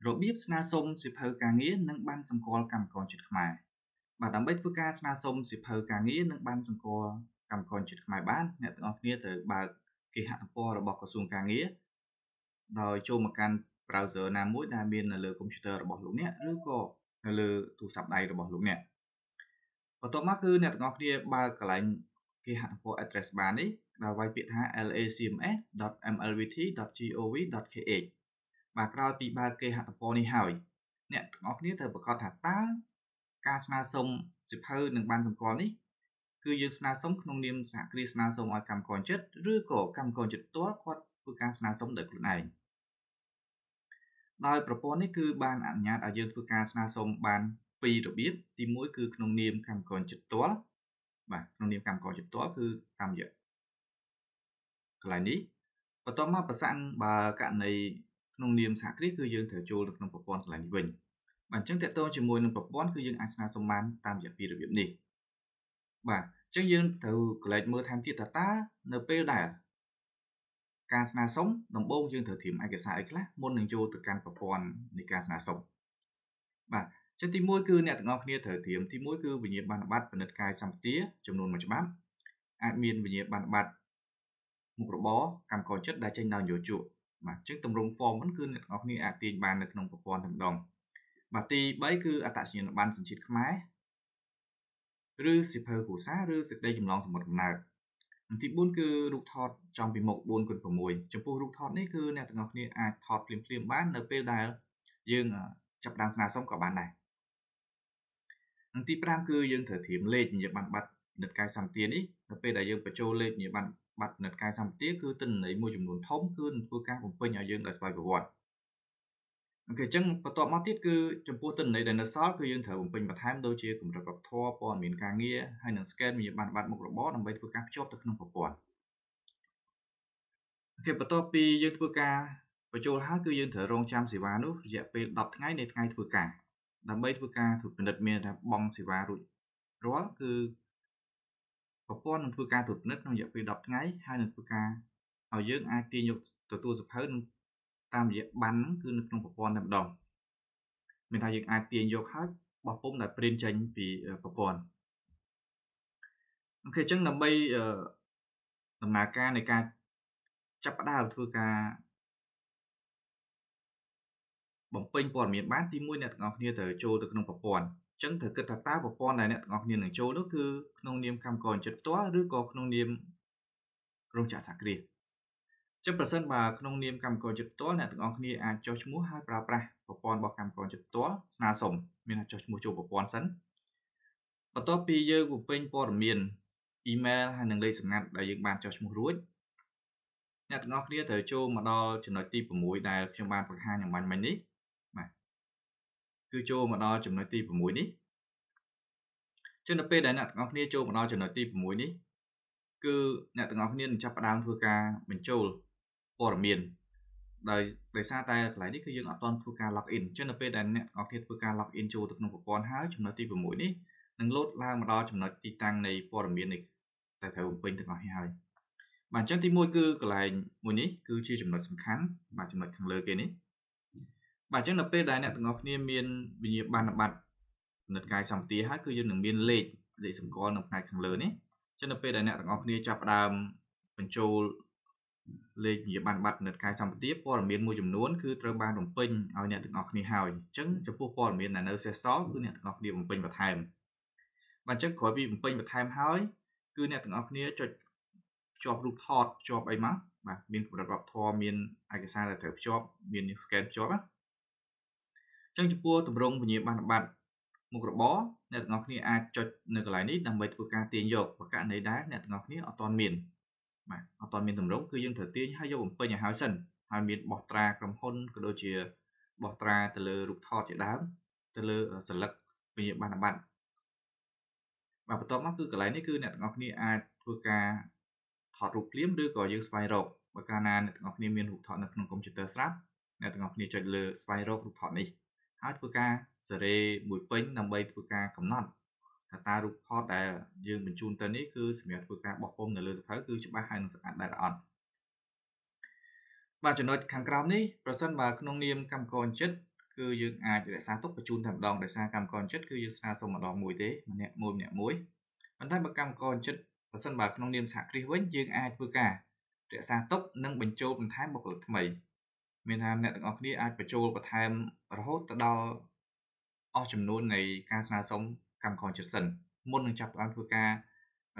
របៀបស្នើសុំសៀវភៅការងារនិងប័ណ្ណសម្គាល់កម្មករជាតិខ្មែរបាទដើម្បីធ្វើការស្នើសុំសៀវភៅការងារនិងប័ណ្ណសម្គាល់កម្មករជាតិខ្មែរបានអ្នកទាំងអស់គ្នាត្រូវបើកគេហទំព័ររបស់ក្រសួងការងារដោយចូលមកកាន់ browser ណាមួយដែលមាននៅលើ computer របស់លោកអ្នកឬក៏នៅលើទូរស័ព្ទដៃរបស់លោកអ្នកបន្ទាប់មកគឺអ្នកទាំងអស់គ្នាបើកកន្លែងគេហទំព័រ address bar នេះដោយវាយពាក្យថា lacms.mlvt.gov.kh បាទក្រោយពីបើកគេហទំព័រនេះហើយអ្នកទាំងអស់គ្នាត្រូវប្រាកដថាតើការស្នើសុំសៀវភៅនិងប័ណ្ណសម្គាល់នេះគឺយើងស្នើសុំក្នុងនាមសហគ្រាសស្នើសុំឲ្យកម្មករចិត្តឬក៏កម្មករចិត្តផ្ទាល់គាត់ធ្វើការស្នើសុំដោយខ្លួនឯងដោយប្រព័ន្ធនេះគឺបានអនុញ្ញាតឲ្យយើងធ្វើការស្នើសុំបានពីររបៀបទី1គឺក្នុងនាមកម្មករចិត្តផ្ទាល់បាទក្នុងនាមកម្មករចិត្តផ្ទាល់គឺតាមរយៈកន្លែងនេះបន្ទាប់មកប្រសិនបើករណីក្នុងនាមសហគ្រាសគឺយើងត្រូវចូលទៅក្នុងប្រព័ន្ធកន្លែងនេះវិញបាទអញ្ចឹងតកតងជាមួយនឹងប្រព័ន្ធគឺយើងអាចស្នើសុំបានតាមរយៈពីររបៀបនេះបាទអញ្ចឹងយើងត្រូវកលែកមើលថែមទៀតថាតើនៅពេលដែលការស្នើសុំដំបូងយើងត្រូវត្រៀមឯកសារអីខ្លះមុននឹងចូលទៅកាន់ប្រព័ន្ធនៃការស្នើសុំបាទចឹងទី1គឺអ្នកទាំងអស់គ្នាត្រូវត្រៀមទី1គឺវិញ្ញាបនបត្រពិនិត្យកាយសម្បទាចំនួនមួយច្បាប់អាចមានវិញ្ញាបនបត្រមុខរបរកម្មករចិត្តដែលចេញដោយនយោជកបាទអញ្ចឹងទម្រង់ form ហ្នឹងគឺអ្នកទាំងអស់គ្នាអាចទាញបាននៅក្នុងប្រព័ន្ធតែម្ដងបាទទី3គឺអត្តសញ្ញាណប័ណ្ណសញ្ជាតិខ្មែរឬសៀវភៅគ្រួសារឬសេចក្តីចម្លងសម្បត្តិកំណើតនិងទី4គឺរូបថតចំពីមុខ4គុណ6ចំពោះរូបថតនេះគឺអ្នកទាំងអស់គ្នាអាចថតភ្លាមៗបាននៅពេលដែលយើងចាប់ផ្ដើមស្នើសុំក៏បានដែរនិងទី5គឺយើងត្រូវត្រៀមលេខវិញ្ញាបនបត្រពិនិត្យកាយសម្បទានេះនៅពេលដែលយើងបញ្ចូលលេខវិញ្ញាបនបត្រពិនិត្យកាយសម្បទាគឺទិន្នន័យមួយចំនួនធំគឺនឹងធ្វើការបំពេញឲ្យយើងដោយស្វ័យប្រវត្តិOK អញ្ចឹងបន្ទាប់មកទៀតគឺចំពោះទិន្នន័យដែលនៅសល់គឺយើងត្រូវបំពេញបន្ថែមដូចជាកម្រិតវប្បធម៌ព័ត៌មានការងារហើយនិង scan វិញ្ញាបនបត្រមុខរបរដើម្បីធ្វើការភ្ជាប់ទៅក្នុងប្រព័ន្ធ OK បន្ទាប់ពីយើងធ្វើការបញ្ចូលហើយគឺយើងត្រូវរងចាំសេវានោះរយៈពេល10ថ្ងៃនៃថ្ងៃធ្វើការដើម្បីធ្វើការត្រួតពិនិត្យមានថាបង់សេវារួចរាល់គឺប្រព័ន្ធនឹងធ្វើការត្រួតពិនិត្យក្នុងរយៈពេល10ថ្ងៃហើយនឹងធ្វើការឲ្យយើងអាចទាញយកទទួលសៀវភៅនឹងតាមរយៈប័ណ្ណហ្នឹងគឺនៅក្នុងប្រព័ន្ធតែម្ដងមានថាយើងអាចទាញយកហើយបោះពុម្ពដែល print ចេញពីប្រព័ន្ធ OK អញ្ចឹងដើម្បីដំណើរការនៃការចាប់ផ្ដើមធ្វើការបំពេញព័ត៌មានបានទី1អ្នកទាំងអស់គ្នាត្រូវចូលទៅក្នុងប្រព័ន្ធអញ្ចឹងត្រូវគិតថាតើប្រព័ន្ធដែលអ្នកទាំងអស់គ្នានឹងចូលនោះគឺក្នុងនាមកម្មករចិត្តផ្ទាល់ឬក៏ក្នុងនាមរោងចក្រសហគ្រាសចឹងប្រសិនបើក្នុងនាមកម្មករចិត្តផ្ទាល់អ្នកទាំងអស់គ្នាអាចចុះឈ្មោះហើយប្រើប្រាស់ប្រព័ន្ធរបស់កម្មករចិត្តផ្ទាល់ស្នើសុំមានថាចុះឈ្មោះចូលប្រព័ន្ធសិនបន្ទាប់ពីយើងបំពេញព័ត៌មានអ៊ីមែលហើយនិងលេខសម្ងាត់ដែលយើងបានចុះឈ្មោះរួចអ្នកទាំងអស់គ្នាត្រូវចូលមកដល់ចំណុចទី6ដែលខ្ញុំបានបង្ហាញអំបញ្ញមិញនេះបាទគឺចូលមកដល់ចំណុចទី6នេះចឹងនៅពេលដែលអ្នកទាំងអស់គ្នាចូលមកដល់ចំណុចទី6នេះគឺអ្នកទាំងអស់គ្នានឹងចាប់ផ្ដើមធ្វើការបញ្ចូលព័ត៌មានដោយសារតែកន្លែងនេះគឺយើងអត់ទាន់ធ្វើការ log in អញ្ចឹងនៅពេលដែលអ្នកទាំងអស់គ្នាធ្វើការ log in ចូលទៅក្នុងប្រព័ន្ធហើយចំណុចទី6នេះនឹងលោតឡើងមកដល់ចំណុចទីតាំងនៃព័ត៌មាននេះតែត្រូវបំពេញទាំងអស់នេះហើយបាទអញ្ចឹងទី1គឺកន្លែងមួយនេះគឺជាចំណុចសំខាន់បាទចំណុចខាងលើគេនេះបាទអញ្ចឹងនៅពេលដែលអ្នកទាំងអស់គ្នាមានវិញ្ញាបនបត្រពិនិត្យកាយសម្បទាហើយគឺយើងនឹងមានលេខសម្គាល់នៅផ្នែកខាងលើនេះអញ្ចឹងនៅពេលដែលអ្នកទាំងអស់គ្នាចាប់ផ្ដើមបញ្ចូលលេខវិញ្ញាបនបត្រពិនិត្យកាយសម្បទាព័ត៌មានមួយចំនួនគឺត្រូវបានបំពេញឲ្យអ្នកទាំងអស់គ្នាហើយអញ្ចឹងចំពោះព័ត៌មានដែលនៅសេសសល់គឺអ្នកទាំងអស់គ្នាបំពេញបន្ថែមបាទអញ្ចឹងក្រោយពីបំពេញបន្ថែមហើយគឺអ្នកទាំងអស់គ្នាចុចភ្ជាប់រូបថតភ្ជាប់អីមកបាទមានកម្រិតវប្បធម៌មានឯកសារដែលត្រូវភ្ជាប់មាន scan ភ្ជាប់ណាអញ្ចឹងចំពោះទម្រង់វិញ្ញាបនបត្រមុខរបរអ្នកទាំងអស់គ្នាអាចចុចនៅកន្លែងនេះដើម្បីធ្វើការទាញយកបើករណីដែលអ្នកទាំងអស់គ្នាអត់ទាន់មានបាទអត់ទាន់មានទម្រង់គឺយើងត្រូវទាញហើយយកបំពេញឲ្យហើយសិនហើយមានបោះត្រាក្រុមហ៊ុនក៏ដូចជាបោះត្រាទៅលើរូបថតជាដើមទៅលើសន្លឹកវិញ្ញាបនបត្របាទបន្ទាប់មកគឺកន្លែងនេះគឺអ្នកទាំងអស់គ្នាអាចធ្វើការថតរូបភ្លាមឬក៏យើងស្វែងរកបើកាលណាអ្នកទាំងអស់គ្នាមានរូបថតនៅក្នុងកុំព្យូទ័រស្រាប់អ្នកទាំងអស់គ្នាចុចលើស្វែងរករូបថតនេះហើយធ្វើការសេរីមួយពេញដើម្បីធ្វើការកំណត់ថាតើរូបថតដែលយើងបញ្ជូនទៅនេះគឺសម្រាប់ធ្វើការបោះពុម្ពនៅលើសៀវភៅគឺច្បាស់ហើយនឹងស្អាតដែរអត់បាទចំណុចខាងក្រោមនេះប្រសិនបើក្នុងនាមកម្មករចិត្ត គឺយើងអាចរក្សាទុកបញ្ជូនតែម្ដងដោយសារកម្មករចិត្តគឺយើងស្នើសុំម្ដងមួយទេម្នាក់មួយម្នាក់មួយប៉ុន្តែបើកម្មករចិត្តបើសិនបើក្នុងនាមសហគ្រាសវិញយើងអាចធ្វើការរក្សាទុកនិងបញ្ចូលបន្ថែមបុគ្គលិកថ្មីមានថាអ្នកទាំងអស់គ្នាអាចបញ្ចូលបន្ថែមរហូតទៅដល់អស់ចំនួននៃការស្នើសុំកម្មករចិត្តសិនមុននឹងចាប់ផ្ដើមធ្វើការ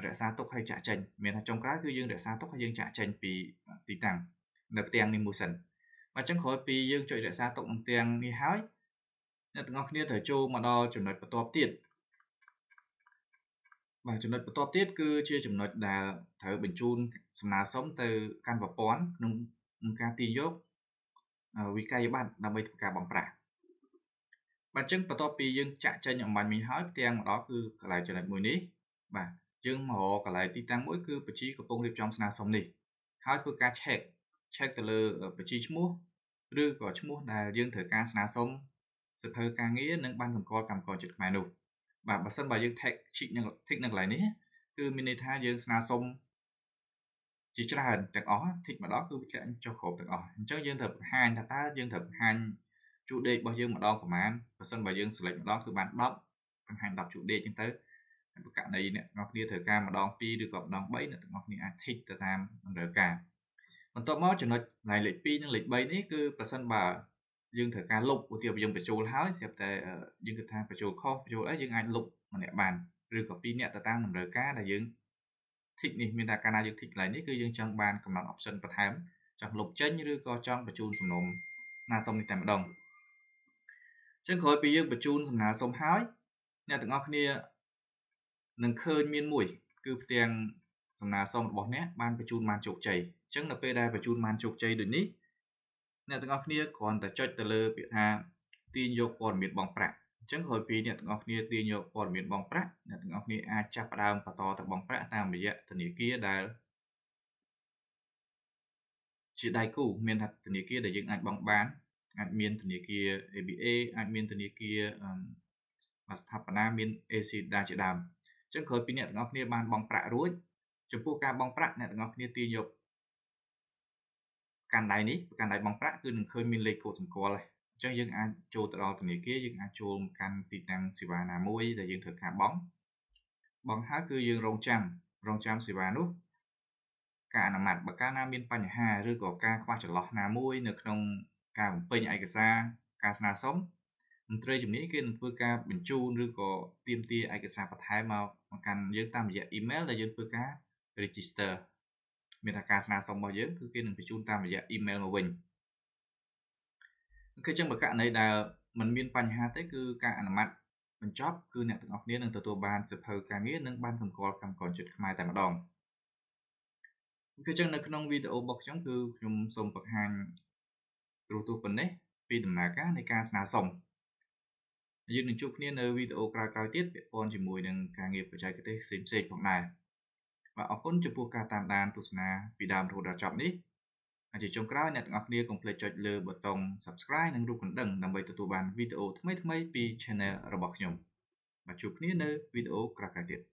រក្សាទុកហើយចាក់ចេញមានថាចុងក្រោយគឺយើងរក្សាទុកហើយយើងចាក់ចេញពីទីតាំងនៅផ្ទាំងនេះមួយសិនបាទអញ្ចឹងក្រោយពីយើងចុចរក្សាទុកនឹងផ្ទាំងនេះហើយអ្នកទាំងអស់គ្នាត្រូវចូលមកដល់ចំណុចបន្ទាប់ទៀតបាទចំណុចបន្ទាប់ទៀតគឺជាចំណុចដែលត្រូវបញ្ជូនសំណើសុំទៅកាន់ប្រព័ន្ធក្នុងការទាញយកវិក័យប័ត្រដើម្បីធ្វើការបង់ប្រាក់បាទអញ្ចឹងបន្ទាប់ពីយើងចាក់ចេញអំបញ្ញមិញហើយផ្ទាំងមកដល់គឺកន្លែងចំណុចមួយនេះបាទយើងមករកកន្លែងទីតាំងមួយគឺបញ្ជីកំពុងរៀបចំស្នើសុំនេះហើយធ្វើការ check ទៅលើបញ្ជីឈ្មោះឬក៏ឈ្មោះដែលយើងត្រូវការស្នើសុំសៀវភៅការងារនិងបានសម្គាល់កម្មករជាតិខ្មែរនោះបាទបើសិនបើយើង tag ជីកនឹង tick នៅកន្លែងនេះគឺមានន័យថាយើងស្នើសុំជាច្រើនទាំងអស់ tick ម្ដងគឺវាធ្លាក់ចុះគ្រប់ទាំងអស់អញ្ចឹងយើងត្រូវបង្ហាញថាតើយើងត្រូវបង្ហាញជួរដេករបស់យើងម្ដងប្រមាណបើសិនបើយើង select ម្ដងគឺបាន10បង្ហាញ10ជួរដេកអញ្ចឹងទៅហើយបើករណីអ្នកទាំងអស់គ្នាត្រូវការម្ដង2ឬក៏ម្ដង3អ្នកទាំងអស់គ្នាអាច tick ទៅតាមតម្រូវការបន្ទាប់មកចំណុចកន្លែងលេខ2និងលេខ3នេះគឺប្រសិនបើយើងត្រូវការលុបឧទាហរណ៍យើងបញ្ចូលហើយស្រាប់តែយើងគិតថាបញ្ចូលខុសបញ្ចូលអីយើងអាចលុបម្នាក់បានឬក៏2នាក់ទៅតាមតម្រូវការដែលយើង tick នេះមានថាកាលណាយើង tick កន្លែងនេះគឺយើងចង់បានកំណត់ option បន្ថែមចង់លុបចេញឬក៏ចង់បញ្ជូនសំណុំស្នើសុំនេះតែម្ដងអញ្ចឹងក្រោយពីយើងបញ្ជូនសំណើសុំហើយអ្នកទាំងអស់គ្នានឹងឃើញមានមួយគឺផ្ទាំងសំណើសុំរបស់អ្នកបានបញ្ជូនបានជោគជ័យអញ្ចឹងនៅពេលដែលបញ្ជូនបានជោគជ័យដូចនេះអ្នកទាំងអស់គ្នាគ្រាន់តែចុចទៅលើពាក្យថាទាញយកព័ត៌មានបង់ប្រាក់អញ្ចឹងក្រោយពីអ្នកទាំងអស់គ្នាទាញយកព័ត៌មានបង់ប្រាក់អ្នកទាំងអស់គ្នាអាចចាប់ផ្ដើមបន្តទៅបង់ប្រាក់តាមរយៈធនាគារដែលជាដៃគូមានថាធនាគារដែលយើងអាចបង់បានអាចមានធនាគារ ABA អាចមានធនាគារស្ថាបនាមាន ACLEDA ជាដើមអញ្ចឹងក្រោយពីអ្នកទាំងអស់គ្នាបានបង់ប្រាក់រួចចំពោះការបង់ប្រាក់អ្នកទាំងអស់គ្នាទាញយកកាន់ដៃនេះកាន់ដៃបង់ប្រាក់គឺនឹងឃើញមានលេខកូដសម្គាល់ហើយអញ្ចឹងយើងអាចចូលទៅដល់ធនាគារយើងអាចចូលមកកាន់ទីតាំងសេវាណាមួយដែលយើងត្រូវការបង់ហើយគឺយើងរងចាំសេវានោះការអនុម័តបើកាលណាមានបញ្ហាឬក៏ការខ្វះចន្លោះណាមួយនៅក្នុងការបំពេញឯកសារការស្នើសុំមន្ត្រីជំនាញគេនឹងធ្វើការបញ្ជូនឬក៏ទាមទារឯកសារបន្ថែមមកកាន់យើងតាមរយៈអ៊ីមែលដែលយើងធ្វើការ register មានថាការស្នើសុំរបស់យើងគឺគេនឹងបញ្ជូនតាមរយៈអ៊ីមែលមកវិញគឺចឹងបើករណីដែលมันមានបញ្ហាទេគឺការអនុម័តបញ្ចប់គឺអ្នកទាំងអស់គ្នានឹងទទួលបានសៀវភៅការងារនិងបានសម្គាល់កម្មករជាតិខ្មែរតែម្ដងគឺចឹងនៅក្នុងវីដេអូរបស់ខ្ញុំគឺខ្ញុំសូមបង្ហាញទូទៅប៉ុណ្ណេះពីដំណើរការនៃការស្នើសុំយើងនឹងជួបគ្នានៅវីដេអូក្រោយៗទៀតពាក់ព័ន្ធជាមួយនឹងការងារបច្ចេកទេសផ្សេងៗផងដែរបាទអរគុណចំពោះការតាមដានទស្សនាពីដើមរហូតដល់ចប់នេះហើយជាចុងក្រោយអ្នកទាំងអស់គ្នាកុំភ្លេចចុចលើប៊ូតុង Subscribe និងរូបកណ្ដឹងដើម្បីទទួលបានវីដេអូថ្មីៗពី Channel របស់ខ្ញុំបាទជួបគ្នានៅវីដេអូក្រោយៗទៀត។